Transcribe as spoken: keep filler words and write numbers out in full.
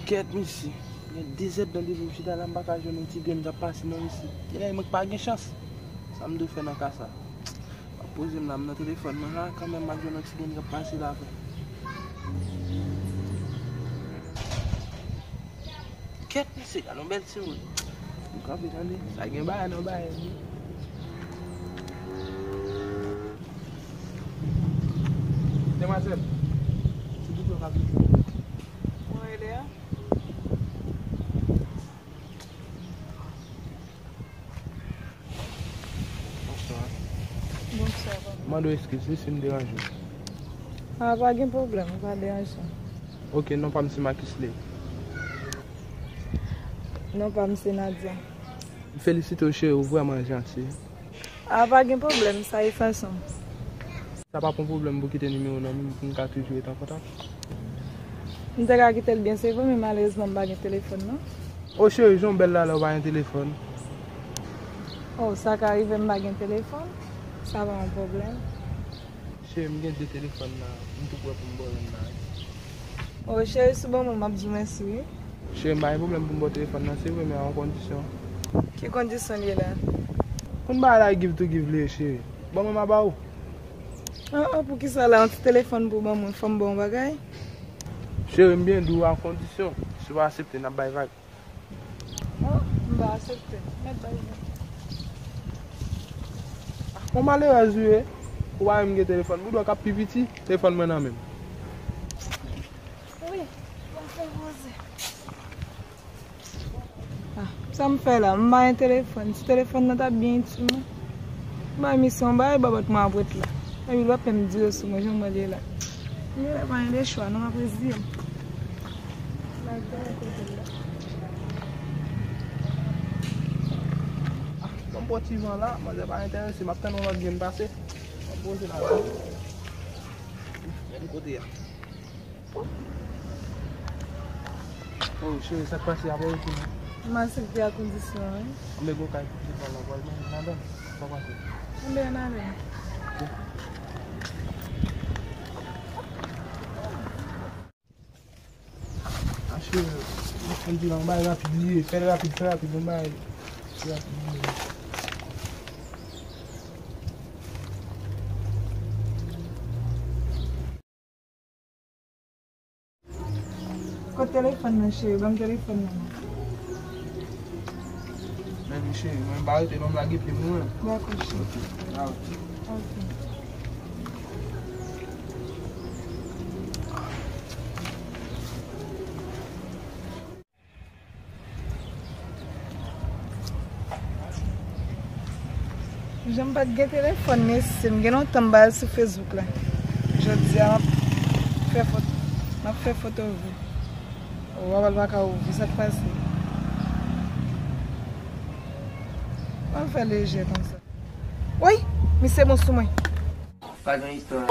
Kèt, mesye. Gen de zèdtan depi m chita la, m pa ka jwenn yon ti grenn k ap pase non, mesye. Genlè mwen k pa gen chans. Sa m dwe fè nan ka sa? M ap poze m la, m nan telefòn mwen la, kanmenm m ap jwenn yon ti grenn k ap pase la, frè. Kèt, mesye, gade yon bèl timoun. M kanpe, tande. Sa gen bagay nan bagay, wi. Demwazèl, silvouplè, w ka vin. Mwen rele a? Bonswa. Bonswa, papa. Mande w eskiz, wi, si m deranje w. A, pa gen pwoblèm, ou pa deranje m. Ok, non pa m se Marcus Ley. Non pa m se Nadia. M felisite w, cheri, ou vrèman janti. A, pa gen pwoblèm, sa e fason m. Sa p ap yon pwoblèm pou kite nimewo w nan men m pou n ka toujou ret an kontak? M te ka kite l byen, se vre, men malerezman m pa gen telefòn, non. O cheri, jan w bèl la, lè w pa gen telefòn. O, sa ka rive m pa gen telefòn? Sa pa yon pwoblèm. Cheri, m gen de telefòn la, m tou prè pou m ba w youn la, wi. O, cheri, si w ban mwen, m ap di w mèsi, wi. Cheri, m pa gen pwoblèm pou m ba w telefòn nan, se vre, men a yon kondisyon. Ki kondisyon l ye la? Konn bagay la give to give li ye, cheri. Ban mwen, m a ba ou. An, an, poukisa la, yon ti telefòn pou ban mwen, fò m ba w yon bagay? Cheri, m byen di w a kondisyon. Si w pa aksepte, n ap bay vag. Non, m pa aksepte. Mèt bay mwen. Yon malerèz ou ye. Ou pa menm gen telefòn. Boudò k ap pi piti, telefòn mwen nan men m. Wi, m ap fè poze. A, sa m fè la? M pa gen telefòn. Si telefòn nan t ap byen itil mwen. M bay misye yon bagay, babòt mwen ap ret la. Epi l p ap menm dire sou mwen, jan mwen ye la. Genlè pa gen de chwa, non, m ap reziye m. Ban m pran ti van la, manzè pa enterese, m ap tann yon lòt grenn pase. M ap poze la. Menm kote a. Oh, cheri, sa k pase a pa yo fini? M aksepte a kondisyon, wi. Anben, gon kay devan la, pral manje ladan. Sa pase? Anben, ann ale. A cheri, m di la, yon bagay rapid li ye. Fè l rapid, fè rapid, yon bagay rapid li ye. Kot telefòn nan, cheri? Ban m telefòn nan. Men wi, cheri, mwen ba rete non, m lage pye m wi. Dakò, cheri. Ok, ba rete. Ok. Jan m pa t gen telefòn, mesye, m gen lontan m pa al sou Facebook la. Jodi a, m ap fè foto, m ap fè foto vre. Ou pa pral pa ka ouvri, sa k pase? Ann fè lejè konsa. Woy! Misye bon sou mwen. Pa gen istwa.